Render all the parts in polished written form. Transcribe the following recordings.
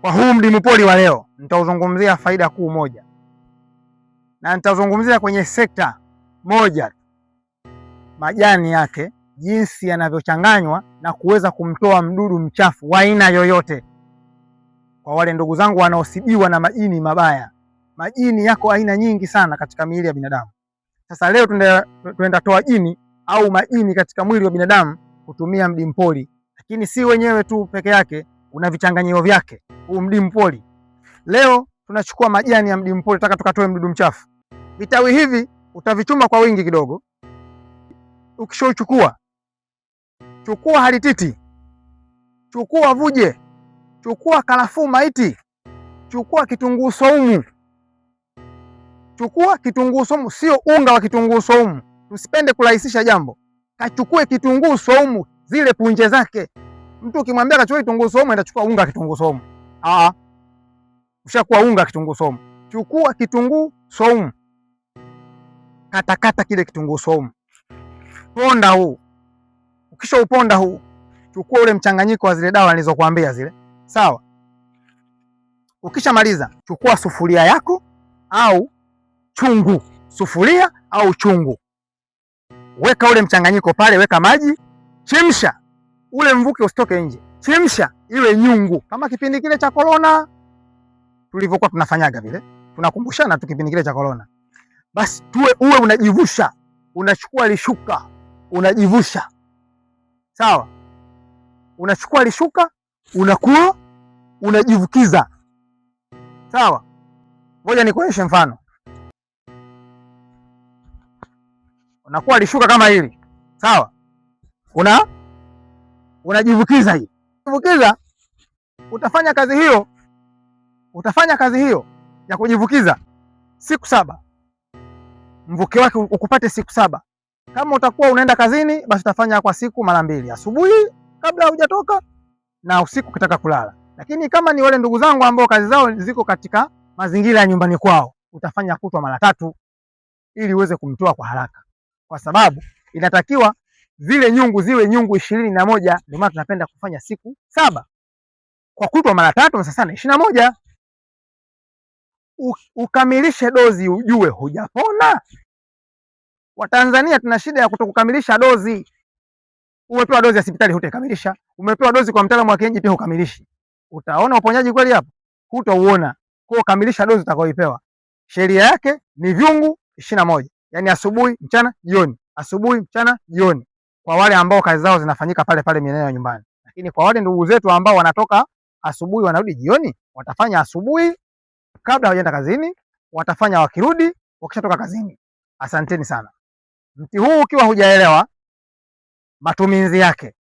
Kwa huu mdimu pori wa leo nitauzungumzia faida kuu moja, na nitazungumzia kwenye sekta moja, majani yake jinsi yanavyochanganywa na kuweza kumtoa mdudu mchafu wa aina yoyote. Kwa wale ndugu zangu wanaosibiwa na majini mabaya, majini yako aina nyingi sana katika miili ya binadamu. Sasa leo tunaenda toa jini au majini katika mwili wa binadamu kutumia mdimpoli, lakini si wenyewe tu peke yake, una vichanganyio vyake huu mdimpoli. Leo tunachukua majani ya mdimpoli, taka tukatoe mdudu mchafu. Vitawi hivi utavichuma kwa wingi kidogo. Ukishochukua, chukua harititi, chukua vuje, chukua karafuu maiti, chukua kitunguu saumu, chukua kitunguu saumu, sio unga wa kitunguu saumu. Tusipende kurahisisha jambo. Kachukue kitunguu saumu zile punje zake. Mtu ukimwambia kachukue kitunguu saumu, atachukua unga wa kitunguu saumu. Ah, ushakuwa unga kitunguu saumu. Chukua kitunguu saumu, katakata kile kitunguu saumu, ponda huu. Ukisha uponda huu, chukua ule mchanganyiko wa zile dawa nilizokuambia zile, sawa. Ukishamaliza chukua sufuria yako au chungu, sufuria au chungu, weka ule mchanganyiko pale, weka maji, chemsha ule mvuke usitoke nje, chemsha iwe nyungu, kama kipindi kile cha corona tulivyokuwa tunafanyaga vile, tunakumbushana tu kipindi kile cha corona. Basi tuwe uwe unajivusha, unachukua lishuka unajivusha, sawa. Unachukua lishuka unakuwa unajivukiza, sawa. Ngoja nikuonyeshe mfano. Unakuwa lishuka kama hili, sawa. Una unajivukiza hii vukiza, utafanya kazi hiyo, utafanya kazi hiyo ya kujivukiza siku 7, mvuke wake ukupate siku 7. Kama utakuwa unaenda kazini, basi utafanya kwa siku mara 2, asubuhi kabla hujatoka na usiku ukitaka kulala. Lakini kama ni wale ndugu zangu ambao kazi zao ziko katika mazingira ya nyumbani kwao, utafanya kutwa mara 3 ili uweze kumtoa kwa haraka, kwa sababu inatakiwa zile nyungu ziwe nyungu 21. Ndio maana tunapenda kufanya siku 7 kwa kutwa mara 3, sasa ni 21. Ukamilishe dozi ujue hujapona. Watanzania tuna shida ya kutokukamilisha dozi. Umepewa dozi ya hospitali hutaikamilisha, umepewa dozi kwa mtaalamu wa kienyeji pia hukamilishi. Utaona uponyaji kweli hapo? Hutauona. Kwa hiyo kamilisha dozi utakayoipewa. Sheria yake ni vyungu 21. Yaani asubuhi, mchana, jioni. Asubuhi, mchana, jioni. Kwa wale ambao kazi zao zinafanyika pale pale maeneo ya nyumbani. Lakini kwa wale ndugu zetu ambao wanatoka asubuhi wanarudi jioni, watafanya asubuhi kabla hawajaenda kazini, watafanya wakirudi, wakishatoka kazini. Asanteni sana. Mti huu ukiwa hujaelewa matumizi yake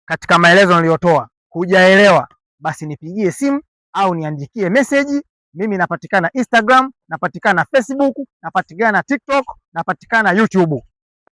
katika maelezo niliyotoa, hujaelewa, basi nipigie simu au niandikie message. Mimi napatikana Instagram, napatikana Facebook, napatikana TikTok, napatikana YouTube.